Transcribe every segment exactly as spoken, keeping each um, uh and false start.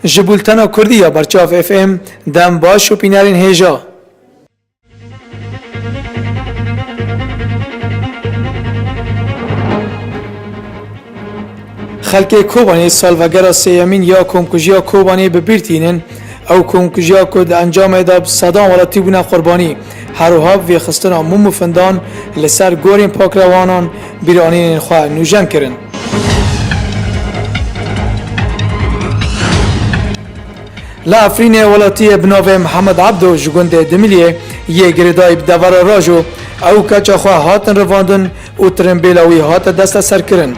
Ji bultena Kurdî ya Berçav F M dem baş û pînerên hêja. Xelkê Kobanê salvegera sêyemîn ya komkujiya Kobanê bi bîr tînin. Ew komkujiya ku di encamê de bi sedan welatî bûne qurbanî, her wiha bi vêxistina mûm û findan li ser gorên pakrewanan bîranînên xwe nûjen kirin. Li Efrînê welatiyê bi navê Mihemed Ebdo ji gundê Dimiliyê yê girêdayî bi devera Rajo, ew keça xwe hatin revandin û tirimbêla wî hate desteserkirin.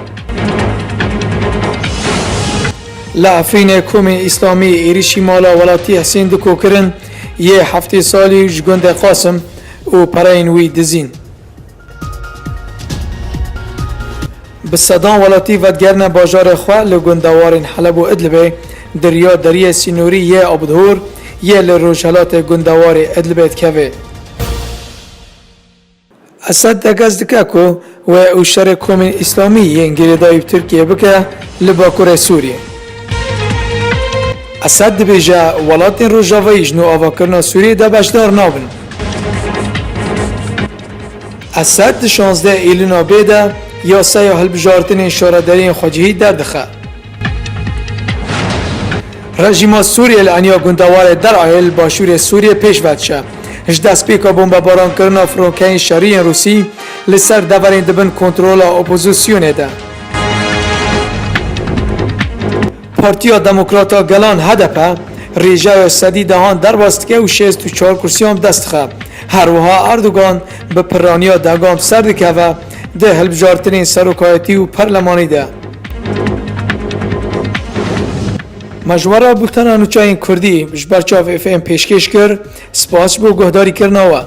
Li Efrînê komên Îslamî êrîşî mala welatî Hesên Diko kirin, yê heftê salî ji gundê Qasim û pereyên wî dizîn. Bi sedan welatî vedigerine bajarê xwe li gundewarên Heleb û Idlibê, di riya deriyê sînorî yê Abdhor yê li rojhilatê gundewarê Idlibê dikeve. Esed deges dike ku wê û şerê komên Îslamî yên girêdayî bi Tirkiyê bike li Bakurê Sûriyê. Esed dibêje, welatên Rojavayî ji nû avakirina Sûriyê de beşdar nabin. Esed di şazdeh Îlina bê de yasaya hilbijartinên şaredariyên xwecihî derdixe. Rejîma Sûriyê li eniya gundewarê Derayê li başûrê Sûriyê pêş ve diçe. Ji destpêka bombebarankirina fironkeyên şerî yên Rûsî li ser deverên di bin kontrola opozisyonê de. Partiya Demokrata Gelan H D P rêjeya sedî dehan derbas dike û şêst û çar kursiyan bi dest dixe. Her wiha Erdogan bi pirraniya dengan bi ser dikeve di hilbijartinên serokayetî û perlemanî de. Me ji we re bultena nûçeyên kurdî ji ber çav F M pêşkêş kir. Spas ji bo guhdarîkirina we.